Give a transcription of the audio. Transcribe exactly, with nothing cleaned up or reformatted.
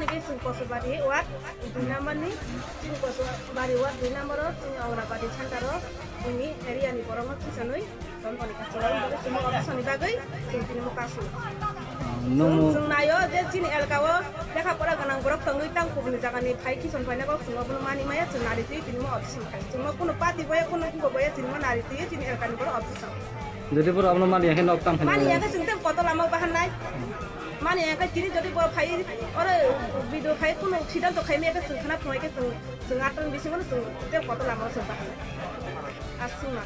Chini chwng Kosubari ward dui number ni, chini Kosubari ward dui number o, chini Angarabari center o, chini area ni borok no khisanwi, tongthoni kachwlwi bagwi chwngno opposition ni bagwi chwng tini mo kasu. Nwng Chwng, chwng naio je chini elka o lekha pora gwnang borok tongwi tang kubuni jaga ni phai khison phaina kok chwng obono mani maya chwng nari twi tini mo opposition khai. Chwngno kuno party boya kuno hibo boya chini mo nari twi chini elka ni borok opposition. Jodi borok abono mani yakhe nok tang Mani phai. Yakhe chwng tei koto lama bahan nai. Mani yakhe chini jodi borok phai oro video khai kuno siddhanto khai me yakhe chwng khana phunai khe chwng chwng atang bisingo chwng tei koto lama chwng bahan nai. Aswngma.